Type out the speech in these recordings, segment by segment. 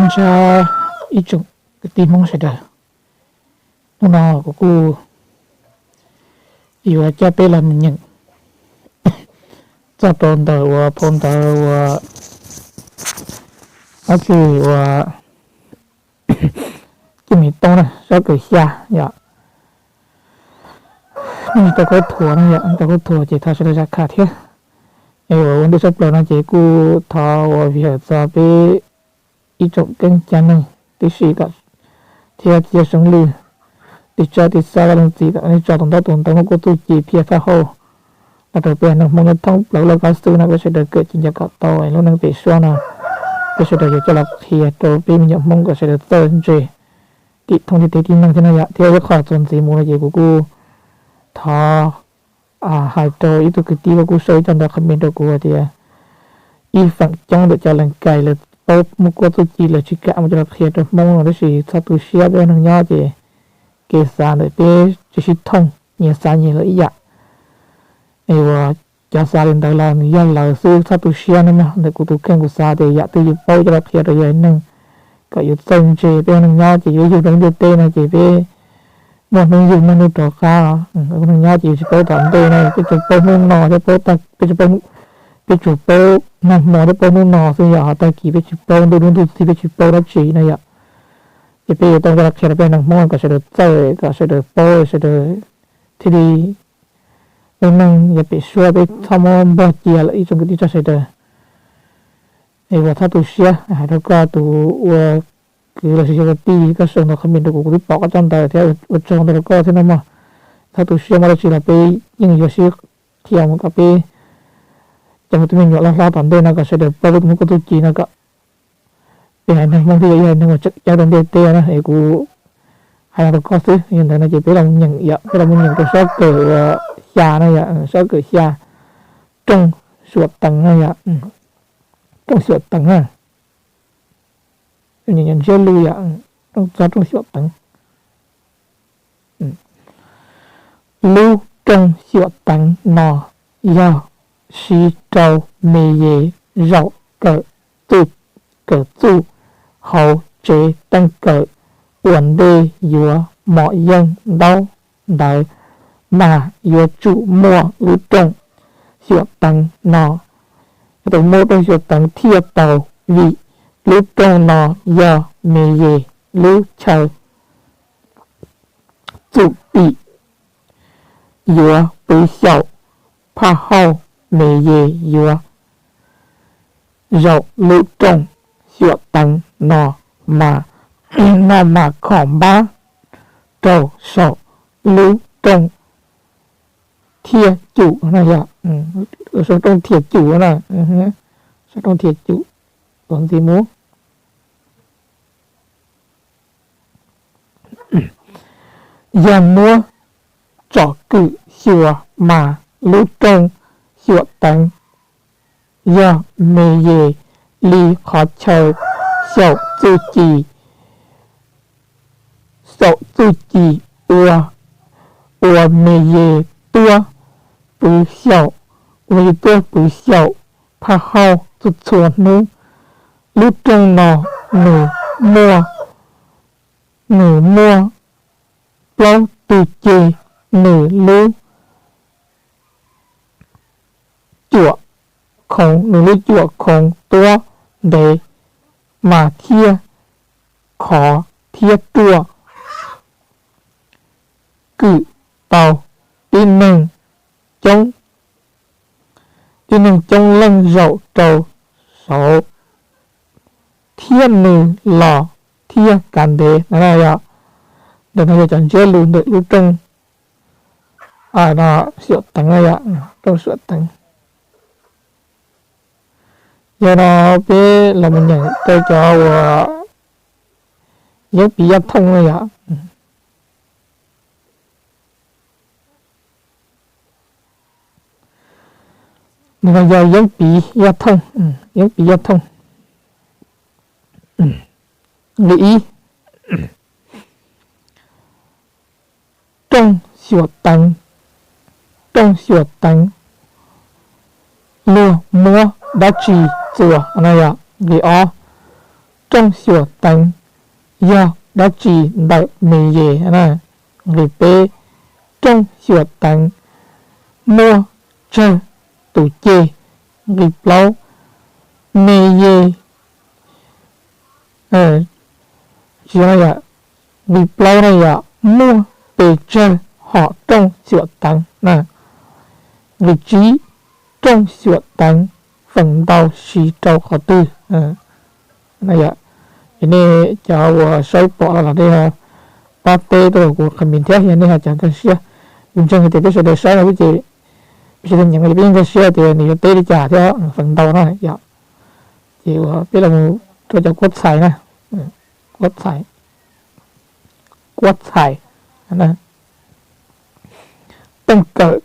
Ntsib ib tsoom kwv tij Hmoob sawv daws, hnub no kuv kuj yuav coj peb los mus nyeem txog rau ntawm uas phau ntawv uas dab tsi uas Cwj Mem Toob na, sab kawm xya yom. Nej tsis tau khaub thuas no yom, tau khaub thuas ces thov sawv daws zam kham thiab. Es uas ua ntej tshaj plaws no ces kuj thov ua vim hawm txog peb ib tsoom keeb cai neeg tib si kom thiab txiv yawg Seev Lwj, tij tsab tij xab leej txiv kom nej tso tus ntaub tus ntawv muaj kuab txuj ci phiaj thaj hauj los rau peb haiv neeg Hmoob nyob thoob plaws laj kab xwb no peb sawv daws kawm ces nco kom tau lub neej pem suab no peb sawv daws yuav coj los qhia rau peb me nyuam Hmoob kom sawv daws txawj ntse tim thoob ntiaj teb tib neeg thiab no yom. Thiab ib qho txuas ntxiv mus no ces kuv kuj thov hais rau ib tug kwv tij uas kuj sau ib co ntawv comment rau kuv hais tias ib feem coob ntawm cov lees kais lawv paub muaj kuab txuj ci lawv tsis kam mus coj los qhia rau Hmoob no tab sis txhob tu siab, peb ua neeg nyob ces kev xav ntawm peb tsis sib thooj, nyias xav nyias lawm ib yam. Es uas cov xav li ntawd los nws yog lawv xwb, txhob tu siab no mog. Ntawm kuv tus kheej kuv xav tias yam twg yus paub coj los qhia rau yus haiv neeg kom yus txawj ntse. Peb ua neeg nyob ces yuav yug rau lub ntiaj teb no ces peb muaj hnub yug muaj hnub rov qab. Ua neeg nyob ces yus tsis paub tom ntej no, peb tsuas paub hnub no thiab paub, peb tsuas paub nag hmo thiab paub hnub no xwb yom, ho tag kis peb tsis paub, ntuj hnub ntuj txig peb tsis paub dab tsi no yom. Ces peb yuav tau coj los qhia rau peb haiv neeg Hmoob kom sawv daws txawj, kom sawv daws paub, sawv daws thiaj li lub neej yav pem suab peb txhob muab npog cia lawm ib tsoom kwv tij txog sawv daws. Es uas txhob tu siab, hais rau koj tus ua kwv los sis yog ua tij, koj sau ntawv comment rau kuv, kuv twb pom koj cov ntawv thiab, ua tsaug ntau rau koj thiab no mog. Txhob tu siab, muaj dab tsi los peb yeej yuav sib qhia mus kom peb cov me tub me nyuam loj hlob tom ntej no kom sawv daws paub peb tus muaj kuab txuj ci no kom peb haiv neeg Hmoob thiaj yog ib haiv neeg uas tseem ceeb rau ntiaj teb na. Es kuv hais no rau koj xwb, yog ntawd no ces peb los nyeem yom, peb los mus nyeem rau sab kawm uas xya na yom, sab kawm xya, rooj xuam teev na yom, rooj xuam teev na. Ntsib lus yom, rooj, txog rooj xuam teev. Lub rooj xuam teev no yog siv rau me ye zaum kawm txuj, kawm txuj hauv tsev teej kawm. Ua ntej yuav mom yeej ntaub ntawv mas yuav tsum muaj lub rooj xuam teev no. Yuav tau muaj rooj xuam teev thiaj tau, vim lub rooj no yog me ye lub chaw txum tim yuav pw xyaum phaj hauj. Me ye yuav zaum lub rooj xuam teev no mas, no mas khom npab rau saum lub rooj thiaj cum na yom. Saum rooj thiaj cum na, saum rooj thiaj cum. Tus ntxiv mus, yog muab tsom kwm xyuas mas lub rooj xuam teev yog me ye li qhov chaw xyaum txuj ci, xyaum txuj ci ua, ua me ye tuaj pw xyaum, ua me ye tuaj pw xyaum phaj hauj txhua txhua hnub. Lub rooj no nws muaj, nws muaj plaub tug ceg, nws lub cuam khoov, nws lub cuam khoov tuab ntev mas thiaj khov thiab ruaj, kwm tau tib neeg coob, tib neeg coob leej zaum rau saud thiab nws los thiaj kav ntev no na yom. Ntawm no yog cov ntsiab lus ntawm lub rooj, no, xuam teev na yom, rooj xuam teev. Yog no peb los mus nyeem rau cov uas yeeb piv yaj thooj na yom. Nws no yog yeeb piv yaj thooj, yeeb piv yaj thooj. Nqe ib, rooj xyuam teev, rooj xyuam teev luag muab dab tsi txuas no yom. Nqe ob, rooj xyuam teev yog dab tsi ntawm me yes na. Nqe peb, rooj xyuam teev muaj tsawg tus ceg. Nqe plaub, me yes, tsis yog, nqe plaub no yog muaj pes tsawg hom rooj xyuam teev na. Nqe tsib, rooj xyuam teev feem ntau siv rau qhov twg? Nej cov uas saib pom los nej pab teb tuaj rau kuv comment thiab yog nej ho cov nkag siab. Kuv ntseeg hais tias peb sawv daws saib no xwb ces peb sawv daws nyeem no ces peb yeej nkag siab tias nws yuav teb li cas thiab feem ntau na yom. Ces uas peb los mus rau cov kuab txhais na, kuab txhais, kuab txhais teej kawm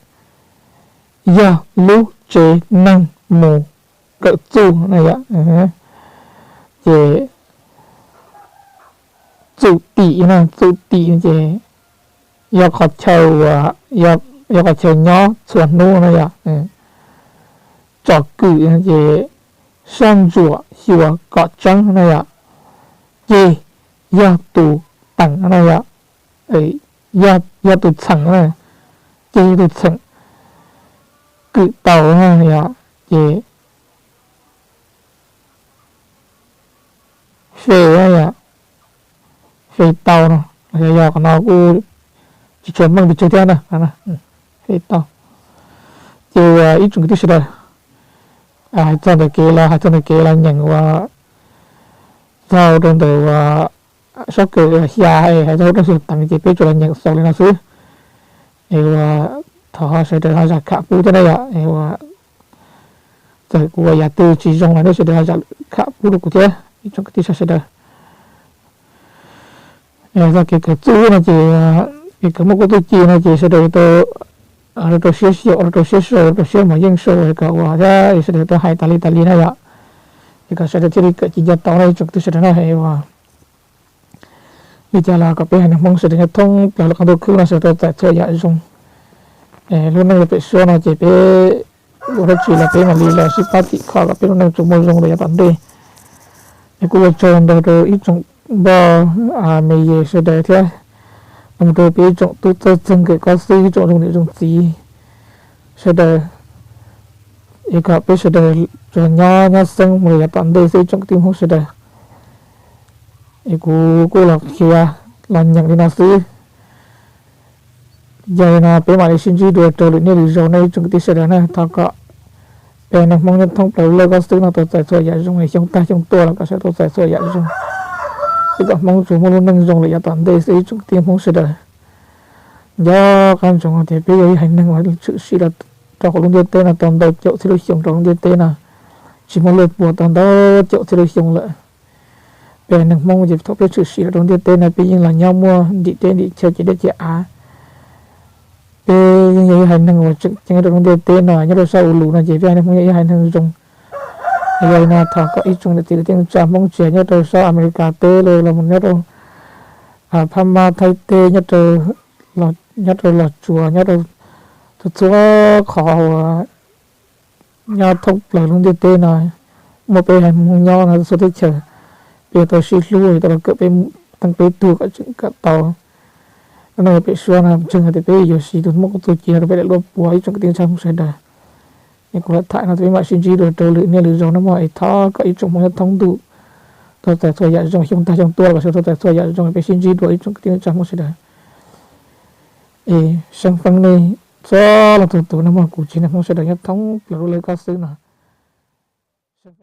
yog lub tsev neeg mus kawm txuj na yom. Ces txum tim na, txum tim ces yog qhov chaw uas, yog qhov chaw nyob txhua hnub na yom. Tsom kwm ces soj ntsuam xyuas kom tseeb na yom. Ceg yog tus teem na yom, yog tus txheem na, ceg yog tus txheem kwm tau na yom. Ces fe, fe tau no, yog qhov no kuj tsis tshua meej pes tsawg thiab na, fe tau. Ces ib tsoom kwv tij sawv daws, hais txog ntawm kev los, hais txog ntawm kev los nyeem uas txog rau ntawm uas sab kawm xya es hais txog rooj xyuam teev ces peb tsuas los nyeem xaus li no xwb. Es uas thov sawv daws ho zam kham pub thiab na yom. Es uas txawm kuv ua yam twg tsis zoo los nej sawv daws ho zam kham pub rau kuv thiab ib tsoom kwv tij sawv daws. Txog kev kawm txuj no ces, kev kawm muaj kuab txuj ci no ces sawv daws tau rau siab xyaum, rau siab sau, rau siab mos yeej sau kom uas thiab sawv daws tau hais tas li tas li na yom. Es kom sawv daws thiaj li kawm ci nco tau no ib tsoom kwv tij sawv daws na. Es uas li cas los kom peb haiv neeg Hmoob sawv daws nyob thoob plaws lub qab ntuj khwb no sawv daws tau txais txhua yam zoo. Lub neej yuav pem suab no ces peb ua dab tsi los peb mam li los sib pab tim khov kom peb lub neej tsuas muaj zoo rau yav tom ntej. Es kuj ua tsaug ntau rau ib tsoom npoj me yes sawv daws thiab, los rau peb ib tsoom tub txawj txeeg kawm kob xwb, ib tsoom zoo niam zoo txiv sawv daws. Es kom peb sawv daws tsuas nyob nyob xeeb mus rau yav tom ntej xwb ib tsoom kwv tij Hmoob sawv daws. Es kuv kuj los qhia los nyeem li no xwb. Yog li no peb mam li sib ntsib dua rau lwm niaj lwm zaus nej ib tsoom kwv tij sawv daws na. Thov kom peb haiv neeg Hmoob nyob thoob plaws lub laj kob xwb no tau txais txhua yam zoo, xyoo tag xyoo tuaj los kom sawv daws tau txais txhua yam zoo, es kom Hmoob tsuas muaj lub neej zoo lawm yav tom ntej xwb ib tsoom kwv tij Hmoob sawv daws. Nco qab ntsoov tias peb yog ib haiv neeg uas tshwm sim los rau hauv lub ntiaj teb no tau ntau caum txhiab lub xyoo rau lub ntiaj teb no, tsis muaj luaj puas tau ntau caum txhiab lub xyoo lawm. Peb haiv neeg Hmoob ces thaum peb tshwm sim los rau lub ntiaj teb no peb yeej los nyob muaj ntim teb ntim chaw ciam dej ciam av. Peb yeej yog ib haiv neeg uas tseem ceeb nyob rau lub ntiaj teb no, nyob rau sab u lus no ces peb haiv neeg Hmoob yog ib haiv neeg zoo. Yog li no thov kom ib tsoom niam txiv kwv tij neej tsa Hmoob tsis hais nyob rau sab Amelikas teb los los nyob rau Phab Mab Thaib teb, nyob rau Los Tsuas, nyob rau txhua txhua qhov uas nyob thoob plaws lub ntiaj teb no, muaj peb haiv Hmoob nyob no txhua teb chaws, peb yuav tau sib hlub, yuav tau los kawm peb, teeb peb tug kom tseem kawm tau. Lub neej uas pem suab no ntseeg hais tias peb yuav siv tus muaj kuab txuj ci no rau peb daim luaj puas ib tsoom kwv tij neej tsa Hmoob sawv daws. Es kuv tham no ces peb mam sib ntsib dua rau lwm niaj lwm zaus no mog, es thov kom ib tsoom Hmoob nyob thoob ntuj tau txais txhua yam zoo, xyoo tag xyoo tuaj los kom sawv daws tau txais txhua yam zoo, es peb sib ntsib dua ib tsoom kwv tij neej tsa Hmoob sawv daws. Es seev feeb nej txhua leej txhua tus no mog, kuv tsev neeg Hmoob sawv daws nyob thoob plaws lub laj kob xwb no.